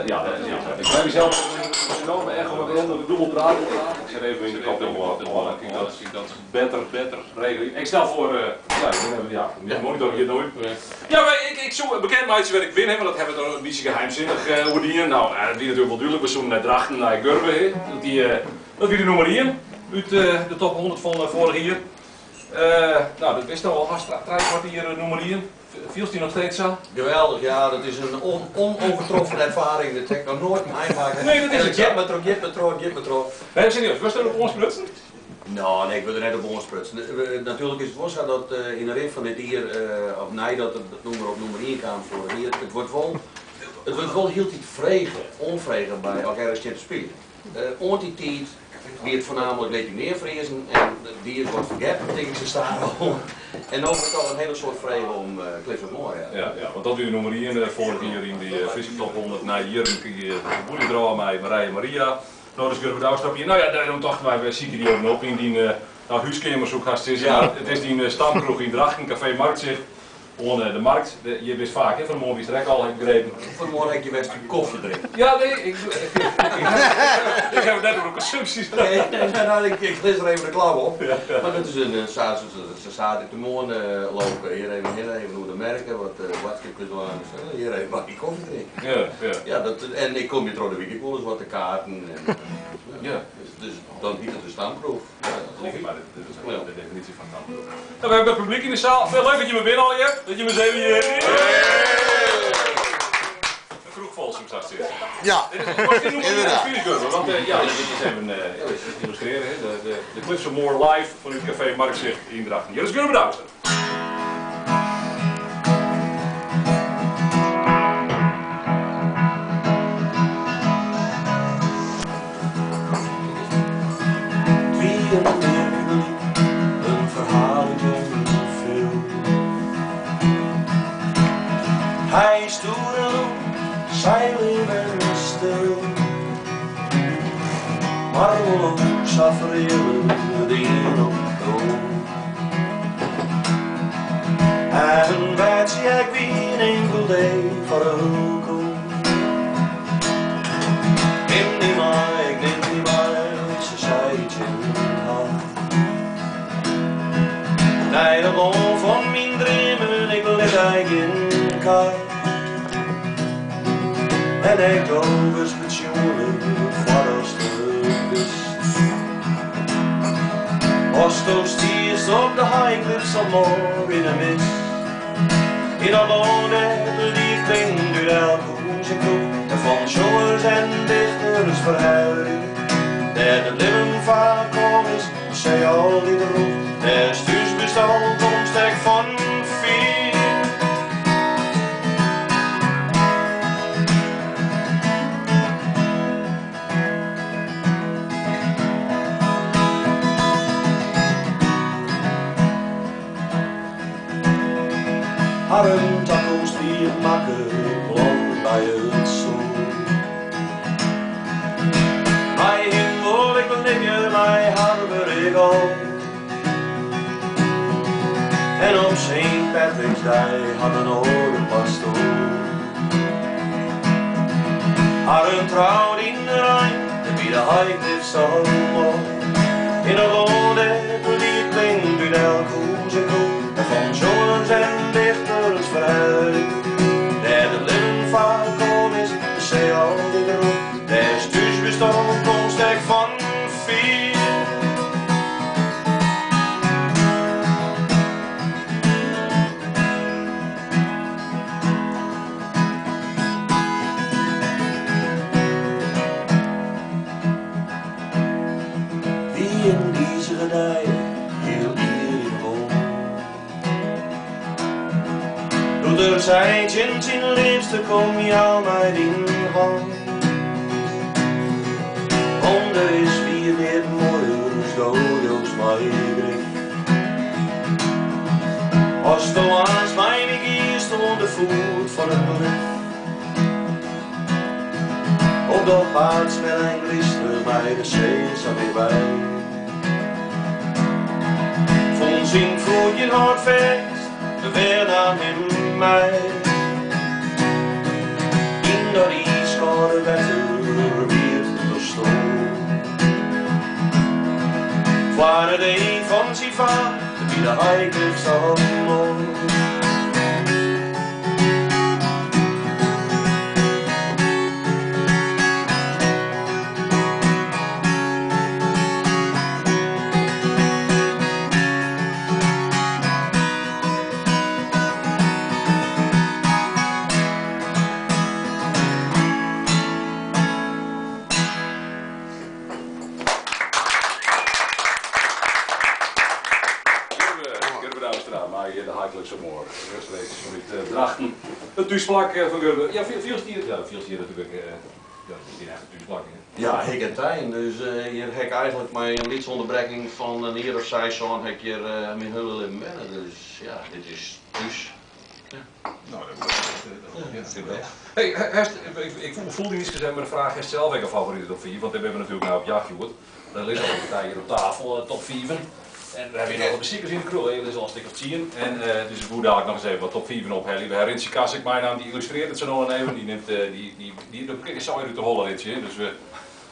Ja, dat is jammer. Ik krij mysels in enorme echo met de dûbel praten. Ik set even yn de koptelefoan, dan kin ik dat better, better regelje. Ik stel foar, ja, ja, de monitor giet no út. Ja, mar ik, ik soe bekend meitsje wêr't ik bin, want dat hawwe we toch in bytsje geheimsinnich oer dien. No, dat wie natuerlik wol dúdlik, we soene nei Drachten, nei Gurbe, hè. Dat, die, dat wie de nûmer ien út de top 100 fan foarich jier. No, dat wist no al hast trijekwart jier nûmer ien. Fielst dy noch steeds sa? Geweldich, ja, dat is in onovertroffen ervaring. Dat ha ik noch noait meimakke. Nee, dat is it giet mar troch, giet mar troch, giet mar troch. Nee, serieus, wurdst der op oansprutsen? No, nee, ik wurd der net op oansprutsen. Natuerlik is it wol sa dat yn de rin fan dit jier, of neidat it nûmer op nûmer ien kaam foarich jier, it wurdt wol, it wurdt wol hieltyd frege, oanfrege by as ik ergens stean te spyljen. Oant dy tiid wie it foarnaamlik Lit dy mear Friezen en dy is wat fergetten, tink ik sa stadichoan. En no wurdt al in hiele soad frege om Cliffs of Moher. Ja, ja, want dat wie de nûmer ien foarich jier yn dy Fryske Top 100. Nei jierren krige de boelie derôf mei Marije Maria. No dus Gurbe Douwstra op ien. No ja, dêrom tochten wy, wy sykje dy even op yn dyn húskeamer soe ik hast sizze. Mar it is dyn stamkroech yn Drachten, Kafee Marktzicht. Oan de markt. Hjir bist faak, hè? Fan 'e moarn wiest der ek al, ha ik begrepen. Fan 'e moarn ha ik hjir west om kofje drinken. Ja, nee, ik ha it net oer konsumpsjes. Nee, nee, ik lis der even de klap op. Mar dat is in saterdeitemoarn loop hjir even hinne, even oer de merke, wat boadskipkes dwaan. Hjir even bakje kofje drinken. Ja, ja. Ja, dat, en ik kom hjir troch de wike ek wolris wat te kaarten. En, ja. Dus dan hyt it in stamkroech. Maar dit is de definitie van stamkroech. Nou, we hebben het publiek in de zaal. Veel leuk dat je me binnen al hebt. Dat je me eens even hier. Een kroeg vol, soms daar zit. Ja, inderdaad. Want ja, dit is even illustreren. Hè. De Cliffs of Moher live vanuit Café Marktzicht in Drachten. Hier is Gurbe Douwstra. It wie in mearke gelyk, in ferhaal út in film. Hy stoer en lûk, sy leaf en stil. Mar wol ook sa fereale, it ien op it oar. En wêr't sy ek wie, in inkel dei foar elkoar. Nim dy mei, ik nim dy mei, se sei tsjin har. Nei de lân fan myn dreamen, ik lit dy gjin kar. En ek do wurdst betsjoene foardatst it witst. Asto stiest op de High Cliffs of Moher yn 'e mist. Yn in lân dêr't it liet klinkt út elk hûs en kroech en fan sjongers en dichters ferhelje. Dêr't it libben faak kâld is, de see altyd rûch, dêr'tst thús bist al komst ek fan fier. Harren takomst wie makke plan by it soer. Mei him wol ik libje, mei har wurd ik âld. En op Sint Patricksdei hat in oare pastoar harren troud yn de rein by de High Cliffs of Moher. Yn in lân dêr't it liet klinkt út elk hûs en kroech en fan sjongers en dichters ferhelje. Dêr't it libben faak kâld is, de see altyd rûch, dêr'tst thús bist al komst ek fan fier. Wie in dizige dei, hiel ier yn 'e moarn. Doe't er sei tsjin syn leafste, kom jou my dyn hân. Want der is wier neat moaier as do joust my grif. Asto aanst mei my giest oan de foet fan it klif. Op dat paad smel en glyster mei de see sa tichtby. Fûn syn foet gjin hâldfêst, wer naam him mei. Yn dat iiskâlde Naar het een van zijn vader, wie de Highcliffe zal. Gurbe Douwstra, maar de Highcliffe Moor, rechtstreeks vanuit Drachten. Het thuisvlak van Gurbe. Ja, veel ja, veel hier natuurlijk. Ja, dat is hier echt het thuisvlak. Hè? Ja, ik en Tijn. Dus hier heb ik eigenlijk mijn lietsonderbrekking van een hier of zij zo'n heb ik hier mijn hele leven binnen. Dus ja, dit is thuis. Ja. Nou, dat is wel. Hey, ik voel die niet gezegd, maar de vraag is zelf ik een favoriete top 4, want we hebben natuurlijk nou op jacht gehoord. Daar ligt al een partij hier op tafel, top 4. En we hebben hier nog de muziekers in de kroeg, dat is al een stuk of 10. En dus ik moet dadelijk nog eens even wat top 4 op Helly. We hebben Rintje Kassik, mijn naam, die illustreert het zo nog even. Die neemt, die is zo uit de holle Rintje. Dus we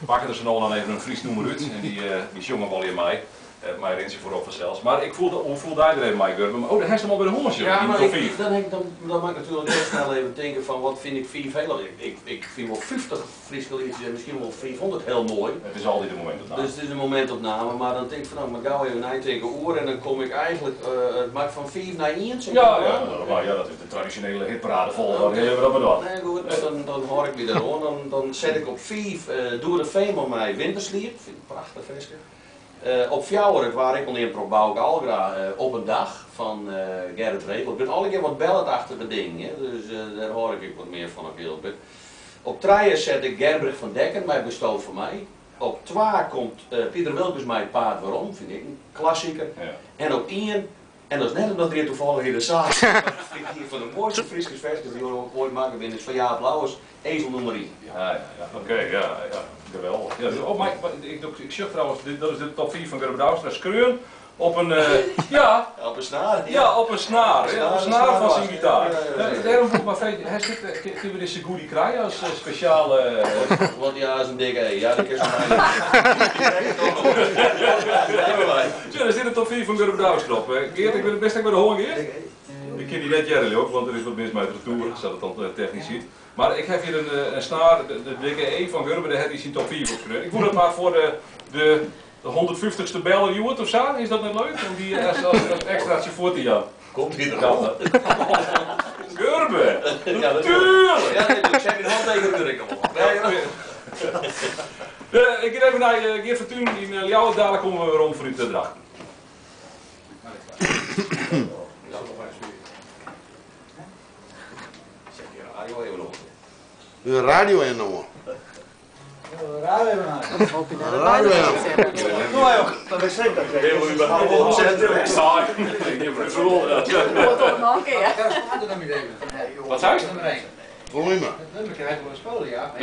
pakken er zo nog even een Fries noemer uit. En die jongen wel hier mij. Mijn Rintje voorop vanzelfs. Maar ik voelde, hoe voelde hij er even, Mike Gurbe? Oh, daar heeft hem al bij de honderd, ja, maar dan mag ik natuurlijk heel snel even denken van wat vind ik 4 heel. Ik vind wel 50 Friese liedjes en misschien wel 500 heel mooi. Het is altijd een momentopname. Dus het is een momentopname, maar dan denk ik van nou, maar gauw even nadenken oor en dan kom ik eigenlijk, het maakt van 4 naar 1. Zeg ja, ja, maar ja, dat is de traditionele hitparade vol. Okay. Dan hebben we dat maar dan. Nee, goed, dus dan hoor ik weer daarom. Dan zet ik op 5 Door de Veem om mij Wintersliep. Vind ik een prachtig versje. Op Fjouwer, waar ik al in Bouke Algra, op een dag van Gerrit Regel. Ik ben alle keer wat belletachtige dingen, dus daar hoor ik wat meer van op heel. Op 3 zet ik Gerbrich van Dekken, mijn bestoof voor mij. Op 2 komt Pieter Wilkens mij Paard Waarom, vind ik een klassieker. Ja. En op 1, en dat is net omdat er hier toevallig in de zaal zit, maar dat vind ik hier van de mooiste Friese versjes die we ooit maken binnen, is van Jaap Lauwers, Ezel nummer 1. Ja, ja, ja. Oké, ja, ja. Geweldig. Ja, dus, oh, maar ik zeg trouwens, dat is de top 4 van Gurbe Douwstra. Skreun op een, ja. Op een snaar. Ja, op een snaar. Ja, op een snaar van zijn gitaar. Ja, daarom voel ik maar fijn, hij zit, kunnen we deze goodie krijgen als speciale... Want ja, is een dikke E. Ja, dat is een Ja, dat is dit de top 4 van Gurbe Douwstra op. Geert, ik ben het best bij de honger, Geert. Ik ken die net Jerry ook, want er is wat mis met de retour, zodat het dan technisch ziet. Maar ik heb hier een snaar, de dikke E van Gurbe, daar heb je zijn top 4 op gekleurd. Ik moet dat maar voor de 150ste beller Joert of zo, is dat net leuk? Om die als extraatje voor te gaan. Komt hier dan. Gurbe! Ja, natuurlijk! Ja, nee, ik zet mijn hand tegen de druk op. Ik ga even naar Geert Fortuyn in Ljouwert, dadelijk komen we weer om voor u te drachten. De radio in nog. De radio in. De radio in. Nou joh, dat is zeker. Wat zei je? Volume. Het nummer krijgen we spelen, ja.